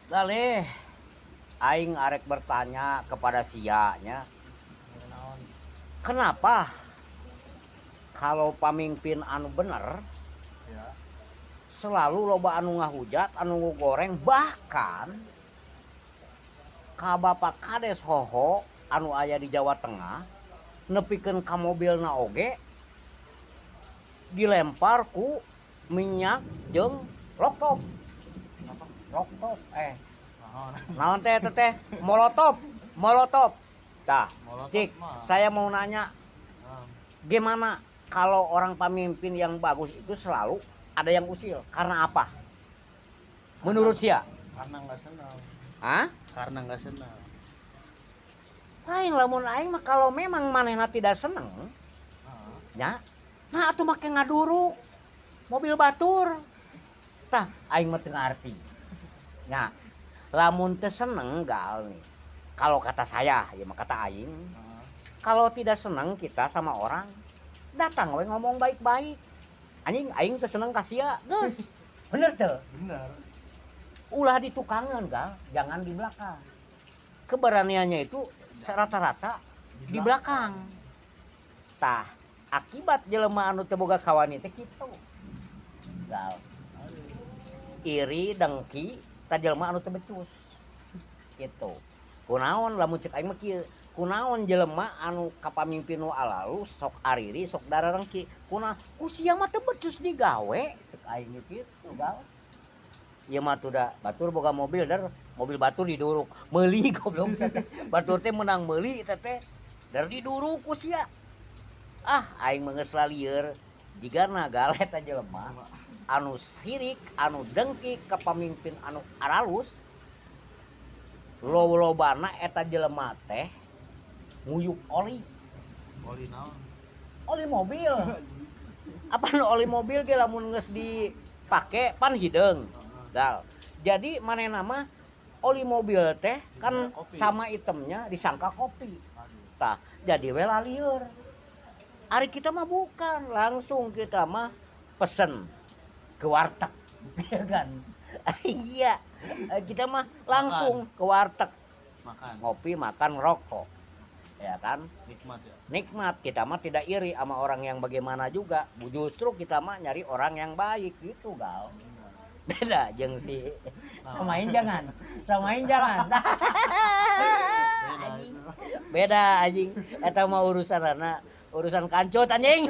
Galih, aing arek bertanya kepada sia nya. Naon? Kenapa kalau pamimpin anu bener selalu loba anu ngahujat, anu goreng, bahkan ka Bapak Kades Hoho anu aya di Jawa Tengah, nepikeun ka mobilna oge dilempar ku minyak jeung loktop? Apa? Loktop, eh. Naon? Naon teh eta teh? Molotov, molotov. Tah, Molotov cik, mah. Saya mau nanya, Naon? Gimana kalau orang pemimpin yang bagus itu selalu ada yang usil? Karena apa? Menurut sia? Karena nggak senang. Hah? Karena nggak senang. Lain, lamun aing mah kalau memang manehna tidak seneng, ya, nah atuh make ngaduruk mobil batur. Tah, aing mah teu ngarti. Nya, lamun teu seneng, gal, nih. Kalau kata saya, ya mah kata aing, kalau tidak seneng kita sama orang, datang we ngomong baik-baik. Anjing, aing teu seneng ka sia, geus. Bener teu? Bener. Ulah di tukangan, gal, jangan di belakang. Keberaniannya itu rata-rata di belakang. Tah, akibat jelema anu teu boga kawani teh kitu. Gal. Iri, dengki, ka jelema anu teu becus. Gitu. Kunaon lamun cek aing mah kieu, kunaon jelema anu ka pamimpin nu alalus sok ariri, sok dararengki? Kunaon? Ku sia mah teu becus digawe, cek aing ge kitu, gal. Ieu mah tuh da batur boga mobil, dar mobil batur diduruk. Meuli, goblok, teh. Batur teh menang meuli teh teh. Dar diduruk ku sia. Ah, aing mah geus lalieur. Jigana, gal, eta jelema anu sirik, anu dengki ke pamimpin anu aralus, lobana eta jelema teh nguyup oli. Oli naon? Oli mobil. Apa nu oli mobil ge lamun geus dipake pan hideung, gal. Jadi manehna mah oli mobil teh kan Kopi. Sama itemnya disangka kopi. Aduh. Tah, jadi we lalieur. Ari kita mah bukan, langsung kita mah pesen ke warteg, ya kan? Iya, kita mah langsung ke warteg, Makan. Ngopi, makan, rokok, ya kan? Nikmat ya. Nikmat, kita mah tidak iri sama orang yang bagaimana juga. Justru kita mah nyari orang yang baik gitu, gal. Beda jeung si, samain jangan, samain jangan. Beda Anjing. Itu. Beda, anjing. Eta mah urusan anak, urusan kancut, anjing.